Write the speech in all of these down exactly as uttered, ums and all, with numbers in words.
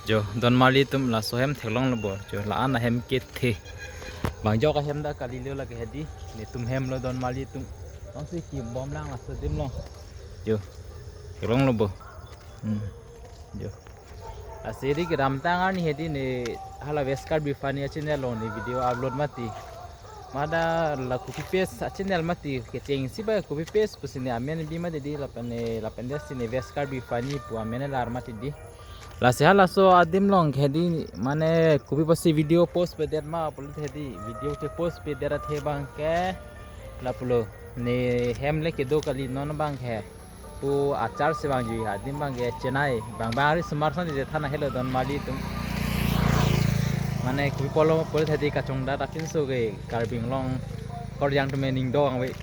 Jo, don marli atum, laso hem theklonglo bo. Jo, la-an ahem kethe. Bang jok ahem dak kalilo lake hedi. Netum hem lo don marli atum. Tongsi kimbom lang laso adim along. Jo, theklonglo bo. Hmm. Jo. Lasi hedi kedamtang arni hedi ne hala West Karbi Funny channel along ne video upload mati. Mada la kopi paste a-channel mati, kechengsi ba kopi paste pusi ne amen bi mati di, lapen ne, lapen desi ne West Karbi Funny pu amen lar mati di. Lasi halaso adim along hedi mane kopi pusi video post pedet ma pulote hedi, video ke post pedet athe abang ke lapulo, ne hem le kedo kali, non abang ke pu achar si vangjuiha adim abang ke Chennai. Bang bang ari sumar san je thana helo don marli atum. Mane kopi pulo pulote hedi kachongdat apinso ke Karbi Anglong korjang atum aning do-ang ave,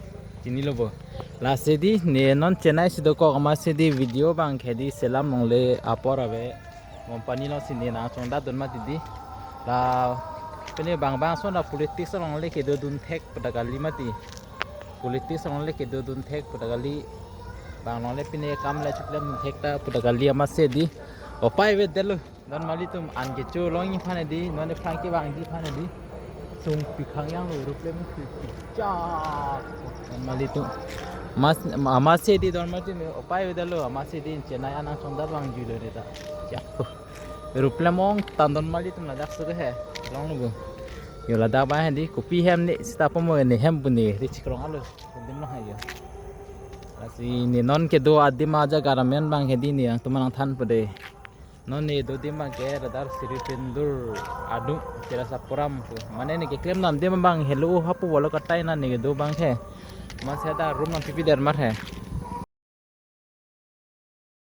chinilo bo. Lasi hedi ne non Chennai si dokok, amatsi hedi video abang ke hedi selam longle apor ave. Company alongsi ne nangchongdat dun mati di. La pine bang bang ason la politics along le kedodun thek pu dak kali mati. Politics along le kedodun thek pu dak kali. Bang along le pine kam le chiklemdun thek ta pu dak kali, amatsi hedi upai avedetlo. Don marli atum, an kecho longji aphan hedi, non aphrang kevangji aphan hedi. Sungpi khangjanglo, aeroplane si cha. Don marli atum. Mas, amatsi hedi don marli atum, upai avedetlo, amatsi hedi Chennai an nangchongdat vangjuilo ne ta. Ya. Aeroplane ong tan don marli atum, ladak suke he. Longlo bo. Jo, ladak abang hedi kopi hem ne sita pamo, ne hem pu ne ri chikrong alo. Adim along he jo. Lasi ne non kedo adim ajaga amen abang hedi ne nangtum aphan nangthanpo de. Non ne do adim abang ke radar Sri Pendur adung Tirasa Puram pu. Mane ne keklemdam adim abang helo hapu walo katai na ne do abang he. Amatsi dak room nangpipedet mar he.